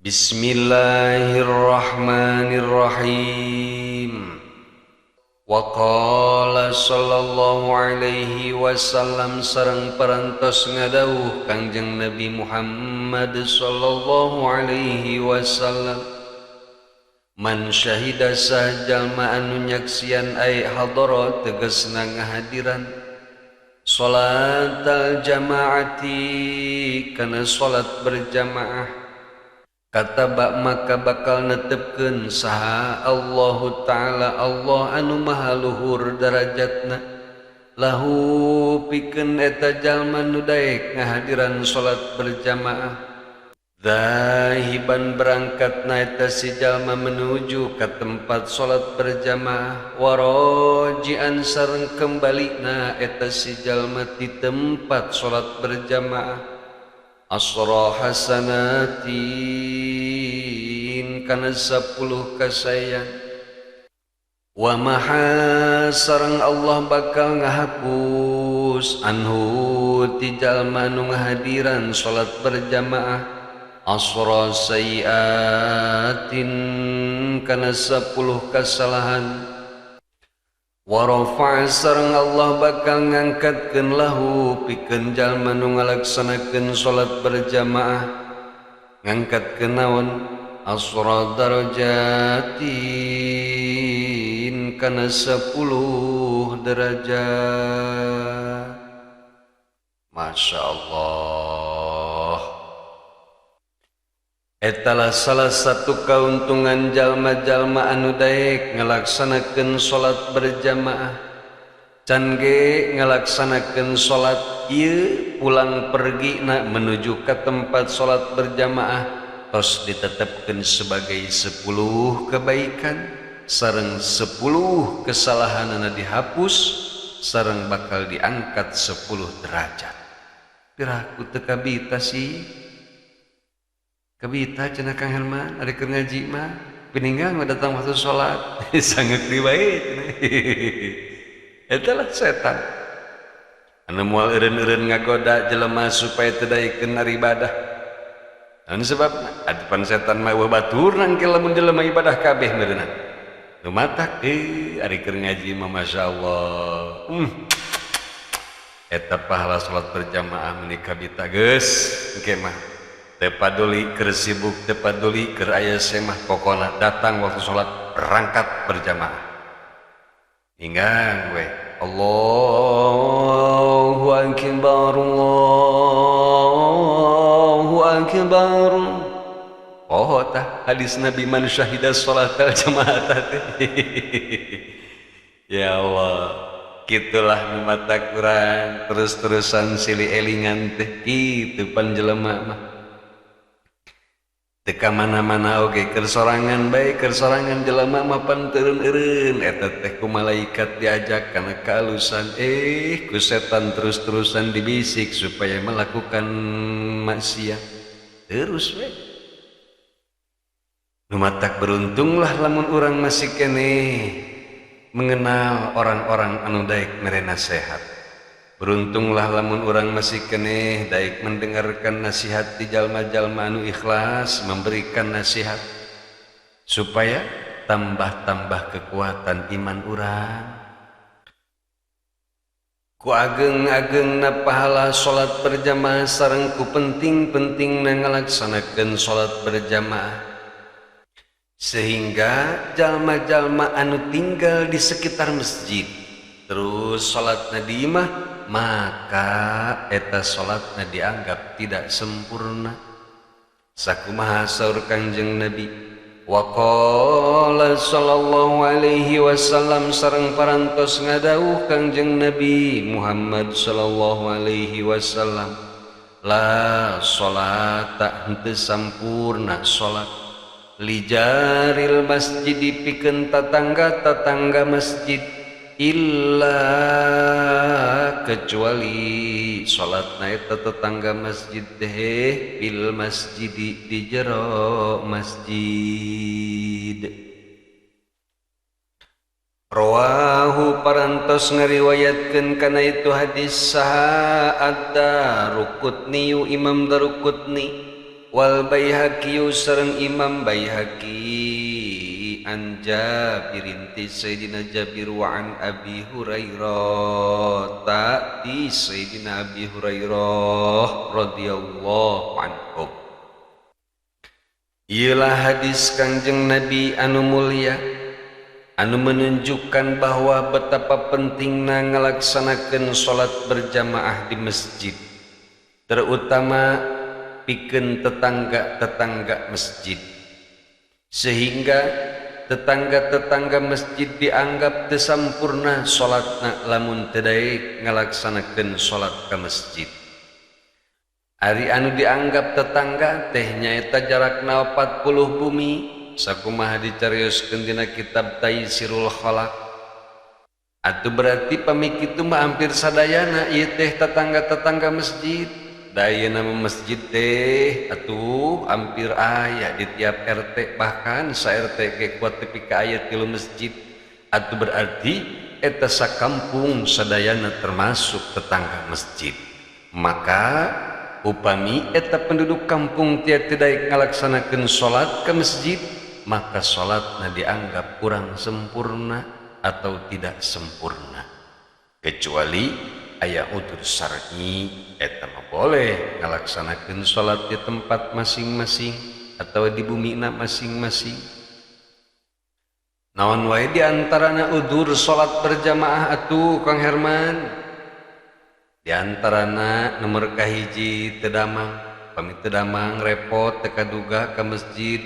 Bismillahirrahmanirrahim. Wa qala sallallahu alaihi wasallam sareng parantos ngadawuh Kangjeng Nabi Muhammad sallallahu alaihi wasallam, man syahida sah jalma anu nyaksian ay hadara tegasna ngahadiran salatal jamaati kana salat berjamaah, kataba maka bakal netepkeun saha Allahu Ta'ala Allah anu maha luhur darajatna lahu pikeun eta jalma nu daek ngahadiran salat berjamaah. Zahiban berangkatna eta si jalma menuju ka tempat salat berjamaah, warajian sareng kembalina eta si jalma di tempat salat berjamaah, asra hasanatin kana 10 kasayan, wa maha sareng Allah bakal ngahapus anhu ti jalma nu ngahadiran salat berjamaah asra sayiatin kana 10 kasalahan, wa rafa'a sareng Allah bakal ngangkatkeun lahu pikeun jalma nu ngalaksanakeun salat berjamaah, ngangkatkeun naon asra darajatin kana 10 derajat. Masya Allah. Etalah salah satu keuntungan jalma-jalma anu daek ngalaksanakeun salat berjamaah. Can ge ngalaksanakeun salat ieu pulang pergi na menuju ke tempat salat berjamaah tos ditetepkeun sebagai 10 kebaikan sareng 10 kesalahanana dihapus sareng bakal diangkat 10 derajat. Piraku teu kabita sih? Kabita cenah Kang Herman ari keur ngaji mah peninggal mah datang waktu salat sangeuk deui bae cenah. Eta lah setan anu moal eureun-eureun ngagoda jelema supaya teu daekeun ibadah. Naon sebabna? Adupan setan mah eueuh batur nangke lamun jelema ibadah kabeh meureunna. Nu matak ari keur ngaji mah masyaallah. Eta pahala salat berjamaah meuni kabita geus engke mah. Teu paduli keur sibuk, teu paduli keur aya semah, pokona datang waktu salat berangkat berjamaah. Hingga we Allahu akbar, Allahu akbar. Oh tah hadis Nabi man syahida salatal jamaah teh. Ya Allah, kitulah mata kurang terus-terusan silih elingan teh kitu pan jelema mah. Teka mana-mana oge keur sorangan bae, keur sorangan jelema mah pan teureun-eureun eta teh ku malaikat diajak kana kaalusan, ku setan terus-terusan dibisik supaya melakukan maksiat terus we. Nu matak beruntunglah lamun urang masih keneh mengenal orang-orang anu daek mere nasihat. Beruntunglah lamun urang masih keneh daek mendengarkan nasihat di jalma-jalma anu ikhlas memberikan nasihat supaya tambah-tambah kekuatan iman urang. Ku ageng-agengna pahala salat berjamaah sareng ku penting-pentingna ngalaksanakeun salat berjamaah, sehingga jalma-jalma anu tinggal di sekitar masjid terus salatna di imah, maka eta salatna dianggap tidak sempurna. Sakumaha saur Kangjeng Nabi, wa qala sallallahu alaihi wasallam sareng parantos ngadawuh Kangjeng Nabi Muhammad sallallahu alaihi wasallam, la salata henteu sampurna salat lijaril masjid pikeun tatangga-tatangga masjid illa kecuali salatna eta tetangga masjid teh bil masjidi di jero masjid. Rawahu parantos ngariwayatkeun kana itu hadis saha Ad-Daruqutni Imam Daruqutni Wal Baihaqi sareng Imam Baihaqi an Jabirin ti Sayyidina Jabir wa an Abi Hurairah ta ti Sayyidina Abi Hurairah radhiyallahu anhu. Ieulah hadis Kangjeng Nabi anu mulia anu menunjukkan bahwa betapa pentingna ngalaksanakeun salat berjamaah di masjid, terutama pikeun tetangga-tetangga masjid, sehingga tetangga-tetangga masjid dianggap teu sampurna salatna lamun teu daek ngalaksanakeun salat ka masjid. Ari anu dianggap tetangga teh nyaeta jarakna 40 bumi sakumaha dicarioskeun dina kitab Taisirul Khalaq. Atuh berarti pami kitu mah hampir sadayana ieu teh tetangga-tetangga masjid. Da ayeuna mah masjid teh atuh hampir aya di tiap RT, bahkan sa RT ge kuat tepi ka aya 3 masjid. Atuh berarti eta sakampung sadayana termasuk tetangga masjid. Maka upami eta penduduk kampung tiap teu daek ngalaksanakeun salat ke masjid, maka salatna dianggap kurang sempurna atau tidak sempurna. Kecuali aya udzur syar'i, eta mah boleh ngalaksanakeun salat di tempat masing-masing atau di bumina masing-masing. Naon wae di antarana udzur salat berjamaah atuh Kang Herman? Di antarana nomor kahiji teu damang, pami teu damang repot teu kaduga ka masjid,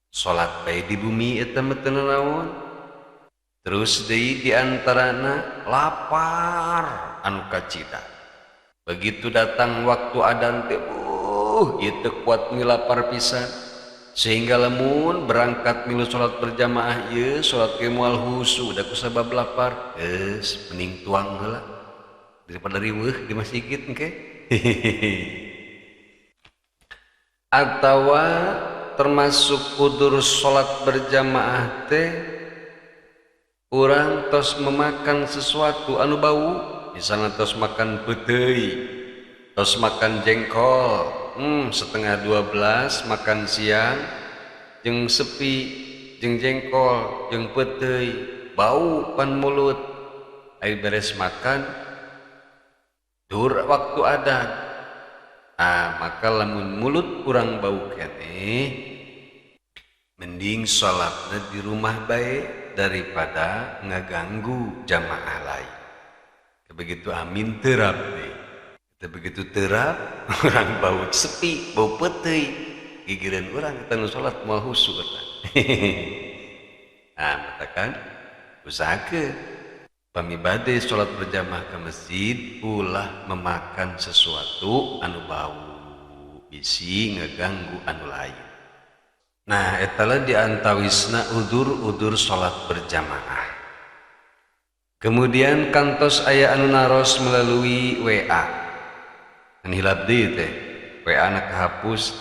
salat bae di bumi eta mah teu nanaon. Terus deui di antarana lapar anu kacida. Begitu datang waktu adan teh ieu teu kuat milapar pisan, sehingga lamun berangkat milu salat berjamaah ieu salat ge moal husu da kusabab lapar, geus mending tuang heula daripada riweuh di masjid engke. Atawa termasuk udzur salat berjamaah teh urang tos memakan sesuatu anu bau, misalnya tos makan peuteuy, tos makan jengkol, 11:30 makan siang, jeung sepi, jeung jengkol, jeung peuteuy, bau pan mulut. Ari beres makan, dur waktu adan. Ah, maka lamun mulut urang bau keneh, mending salatna di rumah bae daripada ngaganggu jamaah lain. Begitu amin terap deh. Begitu terap orang bau sepi, bau peuteuy, gigireun urang eta nu salat moal husu eta. Nah, matakan usahakeun pami bade salat berjamaah ke masjid ulah memakan sesuatu anu bau bisi ngaganggu anu lain. Nah, etalah diantawisna udzur-udzur salat berjamaah. Kemudian kantos aya anu naros melalui WA. An hilap deui teh, WA na kahapus.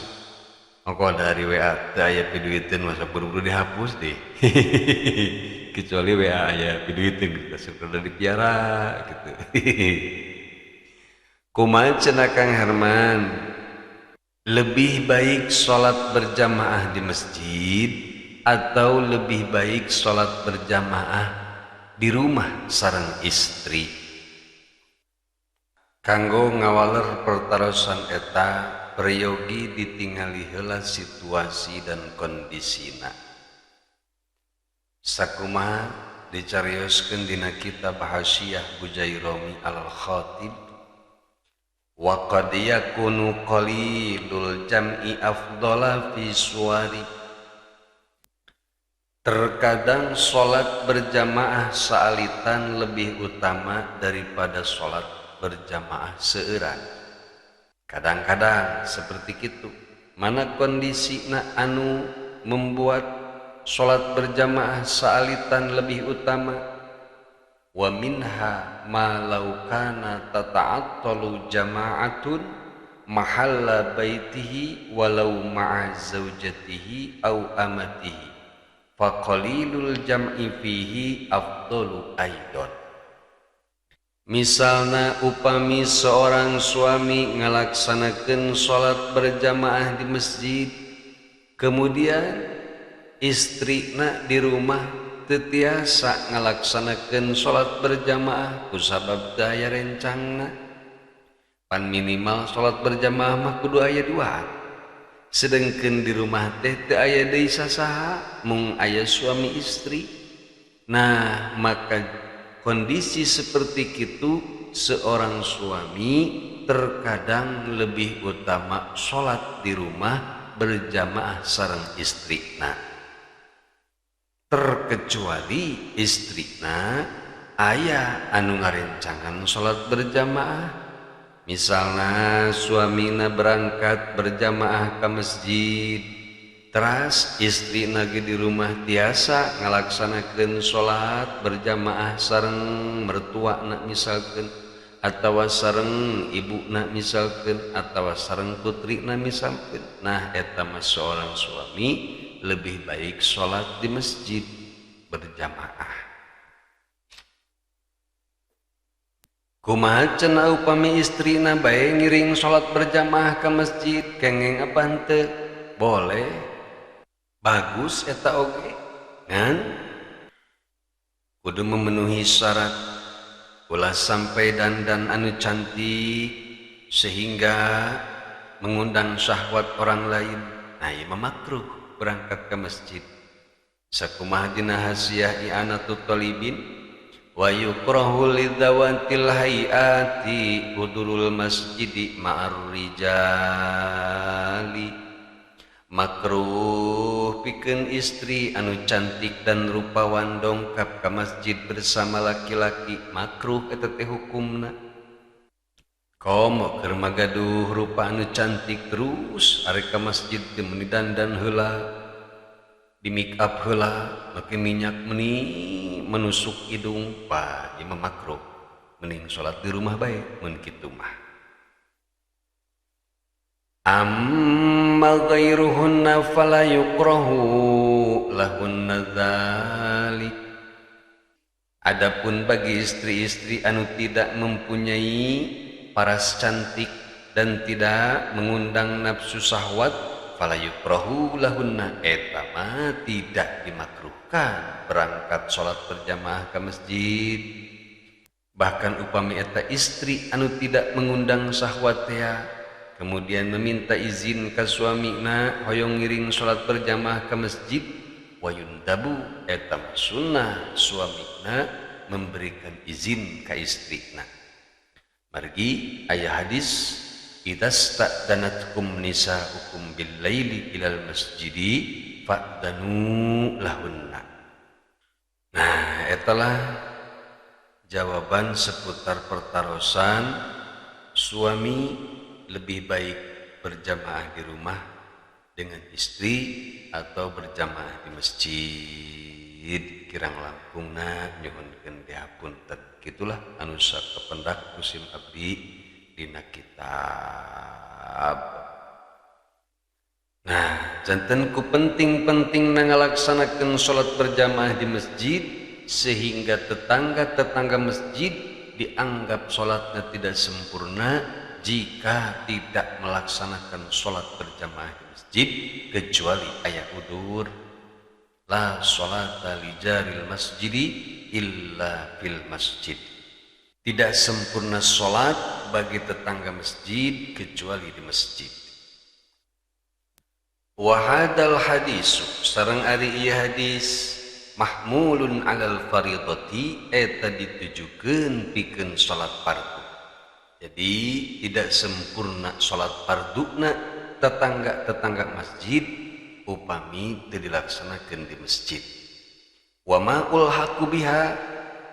Maka dari WA teh aya piduiteun masa buru-buru dihapus deh. Kecuali WA aya piduiteun gitu, sudah dipiara gitu. Kumaha cenah Kang Herman? Lebih baik sholat berjamaah di masjid atau lebih baik sholat berjamaah di rumah sareng istri? Kanggo ngawaler pertarosan eta peryogi ditingali heula situasi dan kondisina. Sakumaha dicarioskeun dina kitab Hasyiah Bujairami Al-Khatib, wa qad yakunu qalilul jam'i afdala fi suwari. Terkadang sholat berjamaah saalitan lebih utama daripada sholat berjamaah seueuran. Kadang-kadang seperti itu. Mana kondisi na anu membuat sholat berjamaah saalitan lebih utama? Wa minha ma law kana tata'attalu jama'atun mahalla baitihi walau ma'a zaujatihi au amatihi fa qalilul jam'i fihi afdalu aidon. Misalna upami seorang suami ngalaksanakeun salat berjamaah di masjid, kemudian istrina di rumah teu tiasa ngalaksanakeun salat berjamaah kusabab teu aya rencangna. Pan minimal salat berjamaah mah kudu aya dua, sedangkan di rumah teh teu aya deui sasaha, mung aya suami istri. Nah, maka kondisi seperti itu seorang suami terkadang lebih utama sholat di rumah berjamaah sareng istrina, terkecuali istrina aya anu ngarencangan sholat berjamaah. Misalnya suamina berangkat berjamaah ke masjid, teras istrina ge di rumah tiasa ngalaksanakeun salat berjamaah sareng mertuana misalkeun, atawa sareng ibuna misalkeun, atawa sareng putrina misalkeun. Nah, eta mah seorang suami lebih baik salat di masjid berjamaah. Kumaha cenah upami istrina bae ngiring salat berjamaah ke masjid, kengeng apa henteu? Boleh, bagus eta oge, ngan kudu memenuhi syarat. Ulah sampai dandan anu cantik sehingga mengundang syahwat orang lain. Nah, ieu mah makruh berangkat ke masjid. Sakumaha dina hasiah i'anatut talibin, wa yukrahu lidzawatil hayati hudurul masjidi ma'ar rijali. Makruh pikeun istri anu cantik dan rupawan dongkap ka masjid bersama laki-laki, makruh eta teh hukumna. Komo keur magaduh rupa anu cantik terus arek ka masjid teh meuni dandan heula, di make up heula, make minyak meuni menusuk hidung, pa ieu mah makruh. Mending salat di rumah bae mun kitu mah. Amma ghairuhunna fala yukrahu lahunna dzalik. Adapun bagi istri-istri anu tidak mempunyai paras cantik dan tidak mengundang nafsu syahwat, fala yukrahu lahunna, eta mah tidak dimakruhkan berangkat salat berjamaah ke masjid. Bahkan upami eta istri anu tidak mengundang syahwat ya, kemudian meminta izin ke suamina hoyong ngiring salat berjamaah ke masjid, wayundabu eta mah sunnah suamina memberikan izin ka istrina. Margi aya hadis, idasta'danatkum nisa'ukum bil laili ilal masjidi fa'danu lahunna. Nah, etalah jawaban seputar pertarosan suami lebih baik berjamaah di rumah dengan istri atau berjamaah di masjid. Kirang langkungna nyuhunkeun dihapunten. Gitulah anu sakependak musim abdi dina kitab. Nah, janten ku penting-penting ngalaksanakeun salat berjamaah di masjid sehingga tetangga-tetangga masjid dianggap salatnya tidak sempurna jika tidak melaksanakan salat berjamaah di masjid kecuali aya udur. La salata li jaril masjidi illa fil masjid. Tidak sempurna salat bagi tetangga masjid kecuali di masjid. Wa hadal hadisu, sareng ari ieu hadis mahmulun alal faridati, eta ditujukeun pikeun salat fardu. Jadi tidak sempurna salat farduna tetangga-tetangga masjid upami teu dilaksanakeun di masjid. Wa ma ulhaqu biha,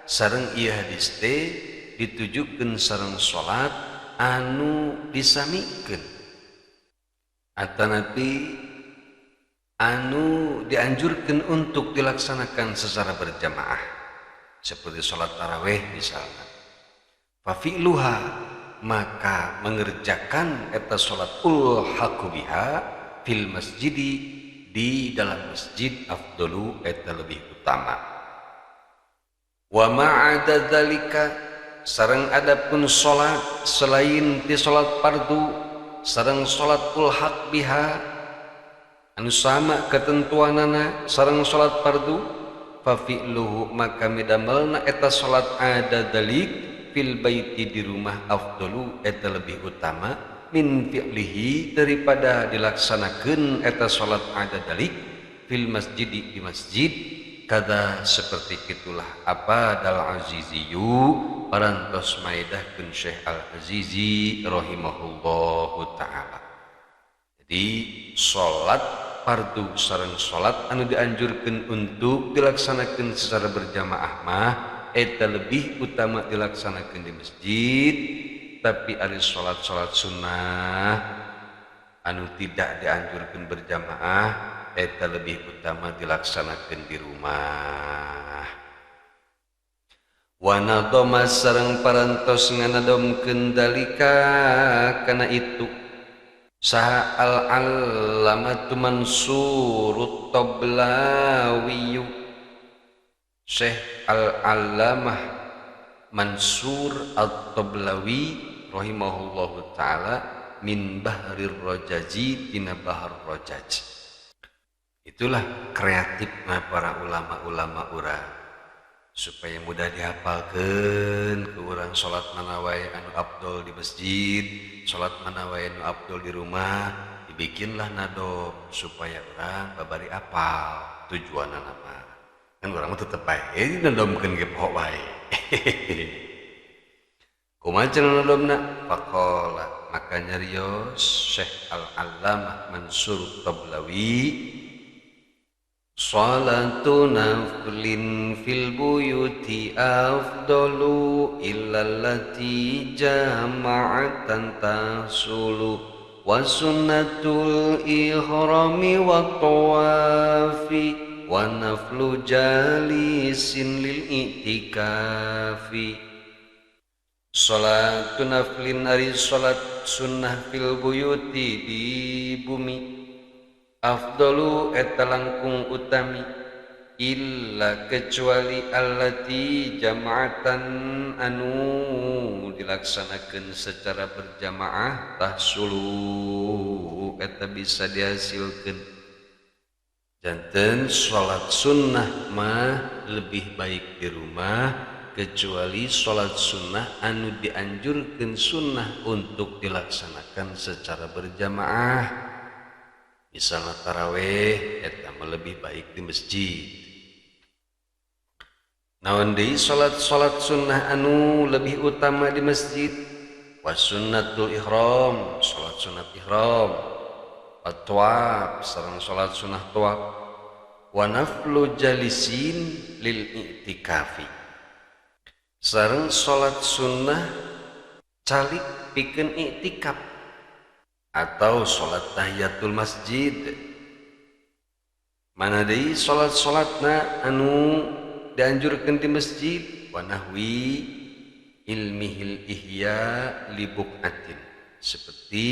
sareng ieu hadis teh ditujukeun sareng salat anu disamikeun atanapi anu dianjurkeun untuk dilaksanakan secara berjamaah seperti salat tarawih misalnya. Fa fi'luha, maka mengerjakan eta salat ulhaqu biha fil masjidi, di dalam masjid, afdalu eta lebih utama. Wa ma'ada dzalika, sareng adapun salat selain ti salat fardu sareng salat ulhaq biha anu sama ketentuanana sareng salat fardu fa fi'luhu maka midamelna eta salat ada dalik fil baiti di rumah afdalu eta lebih utama min fi'lihi daripada dilaksanakeun eta salat ada dalik fil masjid di masjid. Kada seperti itulah apa dal aziziyu parantos maedahkeun Syekh Al Azizi rahimahullahu taala. Jadi salat fardu sareng salat anu dianjurkeun untuk dilaksanakeun secara berjamaah mah eta lebih utama dilaksanakeun di masjid, tapi ari salat-salat sunnah anu tidak dianjurkeun berjamaah eta lebih utama dilaksanakan di rumah. Wa nadoma sareng parantos nganadomkeun dalika kana itu saha al-allamatu Mansur Tablawi Syekh al-Allamah Mansur At-Tablawi rahimahullahu taala min bahrir rajaji tina bahar rajaj. Itulah kreatifnya para ulama-ulama urang supaya mudah dihafalkeun ke urang salat mana wae anu afdol di masjid, salat mana wae anu afdol di rumah, dibikinlah nadom supaya urang babari apal tujuanna mah. Kan urang mah tetep bae nadomkeun ge poho wae. Kumaha cenah nadomna? Faqala maka nyarios Syekh Al-Allamah Mansur Tablawi salatu naflin fil buyuti afdalu illa allati jama'atan tahsulu wa sunnatul ihrami wa tawafi wa naflu jalisin lil i'tikafi. Salatu naflin ari salat sunnah fil buyuti di bumi afdalu eta langkung utami illa kecuali allati jama'atan anu dilaksanakeun secara berjamaah tahsulu eta bisa dihasilkeun. Janten salat sunnah mah lebih baik di rumah kecuali salat sunnah anu dianjurkeun sunnah untuk dilaksanakan secara berjamaah. Misalnya taraweh eta mah lebih baik di masjid. Naon deui salat-salat sunnah anu lebih utama di masjid? Wa sunnatul ihram, salat sunat ihram, wa tawaf sareng salat sunnah tawaf, wa naflu jalisin lil i'tikafi sareng salat sunnah calik pikeun i'tikaf atau salat tahiyatul masjid. Mana deui salat-salatna anu dianjurkeun di masjid? Wa nahwi ilmihil ihya li buqatin, seperti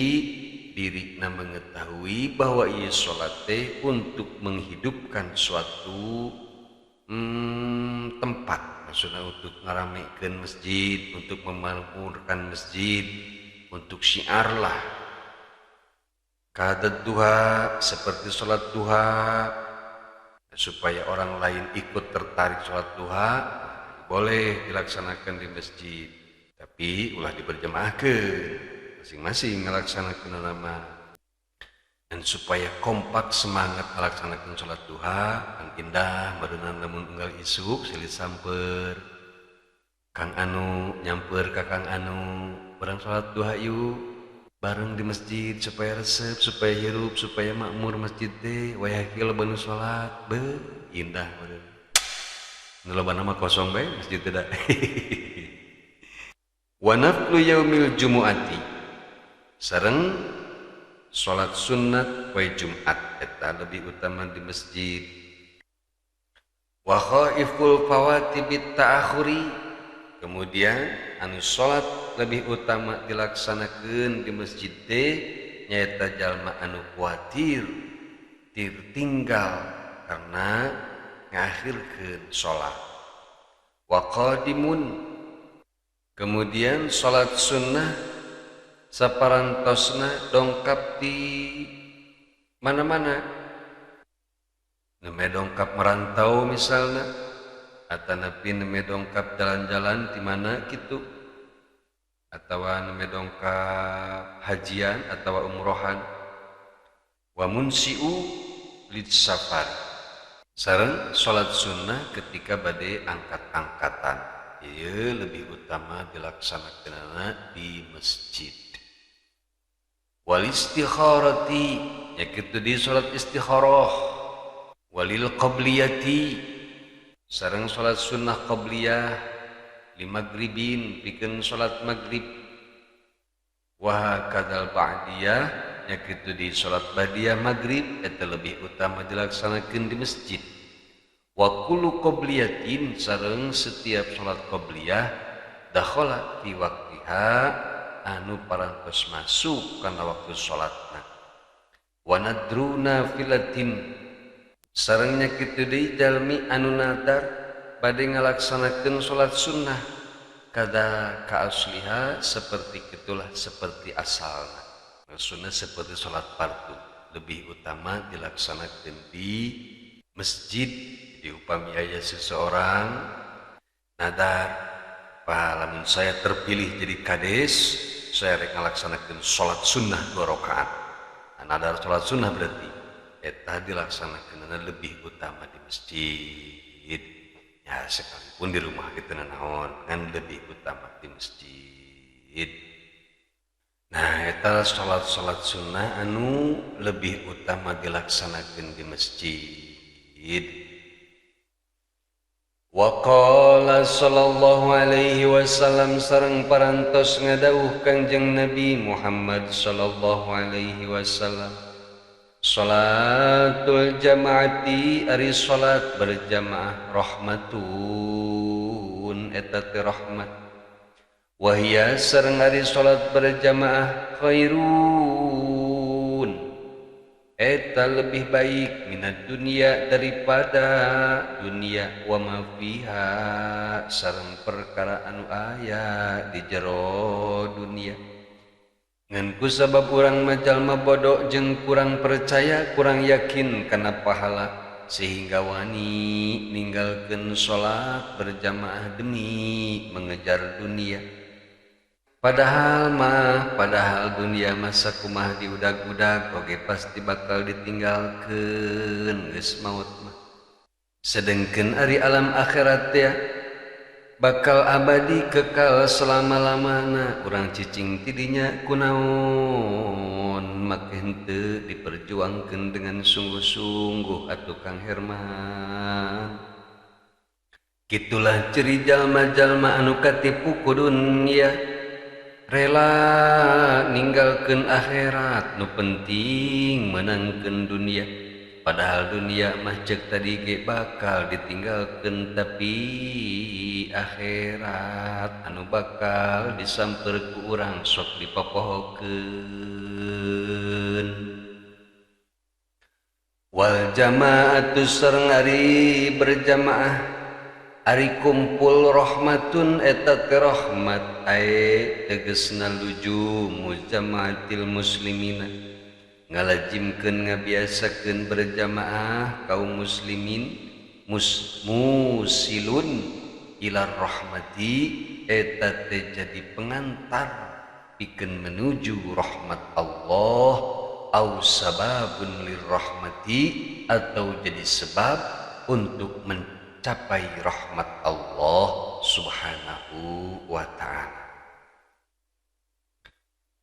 dirina mengetahui bahwa ieu salat teh untuk menghidupkan suatu tempat, maksudnya untuk ngaramekeun masjid, untuk memakmurkan masjid, untuk syiar lah. Kadat duha, seperti sholat duha, supaya orang lain ikut tertarik sholat duha, boleh dilaksanakan di masjid, tapi ulah diberjamaahkeun, masing-masing ngalaksanakeun nama. Dan supaya kompak semangat melaksanakan sholat duha, kang indah barunan lamun unggal isuk silit samper, kang anu nyamper ka kang anu, bareng sholat duha yuk bareng di masjid supaya resep, supaya hirup, supaya makmur masjid teh. Wayah kieu loba nu salat, beuh indah meureun. Nu lobana mah kosong bae masjid teh da. Wa naflu yaumil jumu'ati sareng salat sunat poe Jumat eta lebih utama di masjid. Wa khaiful fawati bit ta'akhuri, kemudian anu salat lebih utama dilaksanakeun di masjid teh nyaeta jalma anu kuatir tinggal karena ngakhirkeun salat. Wa qadimun Kemudian salat sunnah saparantosna dongkap di mana-mana, nembe dongkap merantau misalnya, atanapi nembe dongkap jalan-jalan di mana gitu, atau nembe dongkap hajian atau umrohan. Wa munsiu lid safar, sareng salat sunnah ketika bade angkat-angkatan. Ieu lebih utama dilaksanakeunana di masjid. Wal istikharati, ya kitu di salat istikharah. Walil qabliyati, sareng salat sunnah qabliyah li magribin, pikeun salat magrib. Wa kadal ba'diyah, ya kitu di salat ba'diyah magrib eta lebih utama dilaksanakeun di masjid. Wa kullu qabliyatin, sareng setiap salat qabliyah dakhala fi waqtiha, anu parantos masuk kana waktu salatna. Wa nadru nafilatin, sarengnya kitu deui jalmi anu nadar bade ngalaksanakeun salat sunnah kada ka asliha, seperti kitulah seperti asalna. Maksudna seperti salat fardu lebih utama dilaksanakeun di masjid. Di upami aya seseorang nadar, Pak, lamun saya terpilih jadi kades, saya rek ngalaksanakeun salat sunnah 2 rakaat. Nah, nadar salat sunnah berarti eta dilaksanakeunana lebih utama di masjid. Ya sekalipun di rumah kitu naon, ngan lebih utama di masjid. Nah, eta salat-salat sunnah anu lebih utama dilaksanakeun di masjid. Wa qala sallallahu alaihi wasallam, sareng parantos ngadawuh Kanjeng Nabi Muhammad sallallahu alaihi wasallam, salatul jamaati, ari salat berjamaah, rahmatun eta teh rahmat. Wahia sareng ari salat berjamaah khairun, eta lebih baik minat dunia daripada dunia, wa ma fiha sareng perkara anu aya di jero dunia. Ngan ku sabab urang mah jalma bodoh jeung kurang percaya, kurang yakin kana pahala, sehingga wani ninggalkeun salat berjamaah demi mengejar dunia. Padahal mah, padahal dunia masa kumaha diudag-udag oge pasti bakal ditinggalkeun geus maut mah. Sedengkeun ari alam akhirat ya bakal abadi kekal selama-lamana, urang cicing tidinya kunaon make henteu diperjuangkeun dengan sungguh-sungguh atuh Kang Herman. Kitulah ciri jalma-jalma anu katipu ku dunia, rela ninggalkeun akhirat, nu penting menangkeun dunia. Padahal dunia mah ceuk tadi ge bakal ditinggalkeun, tapi akhirat anu bakal disamper ku urang sok dipopohokeun. Wal jamaatu sareng ari berjamaah, ari kumpul rahmatun eta teh rahmat, ae tegesna lujumu jamaatil muslimina, ngalajimkeun ngabiasakeun berjamaah kaum muslimin, musilun ila rahmati eta teh jadi pengantar pikeun menuju rahmat Allah, au sababun lirrahmati atau jadi sebab untuk mencapai rahmat Allah Subhanahu wa ta'ala.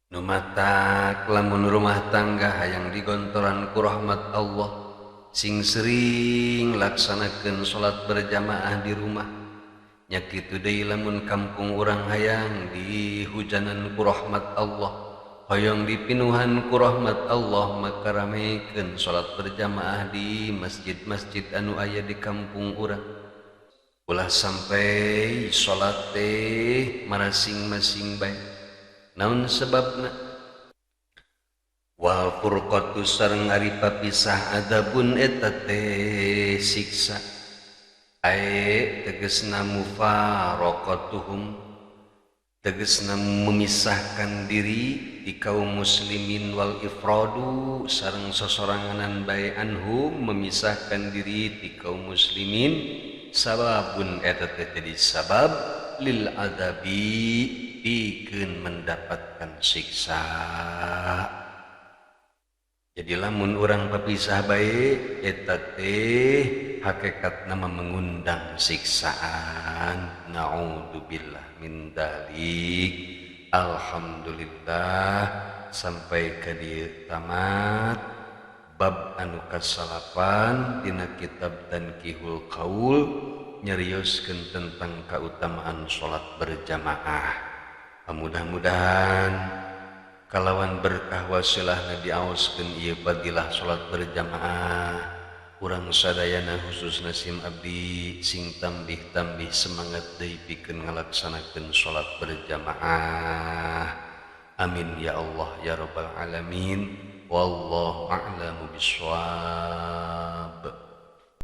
Nu matak lamun rumah tangga hayang digontoran ku rahmat Allah, sing sering laksanakeun salat berjamaah di rumah. Nya kitu deui lamun kampung urang hayang dihujanan ku rahmat Allah, hoyong dipinuhan ku rahmat Allah, maka ramekeun salat berjamaah di masjid-masjid anu aya di kampung urang. Ulah sampai salat teh marasing-masing bae. Naon sebabna? Wal furqatu sareng ari papisah adabun eta teh siksa, ae tegesna mufaraqatuhum Tegesna memisahkan diri di kaum muslimin wal ifradu sareng sosoranganan bae anhum memisahkan diri di kaum muslimin sababun eta teh jadi sabab lil adabi pikeun mendapatkan siksa. Jadi lamun urang papisah bae eta teh hakikatna mengundang siksaan. Naudzubillah min dzalik. Alhamdulillah sampai ka dieu tamat bab anu kasalapan dina kitab Tankihul Qaul nyarioskeun tentang kautamaan salat berjamaah. Mudah-mudahan kalawan berkah wasilahna diaoskeun ieu fadilah salat berjamaah urang sadayana khususna sim abdi sing tambih-tambih semangat deui pikeun ngalaksanakeun salat berjamaah. Amin ya Allah ya rabbal alamin. Wallahu a'lamu bissawab.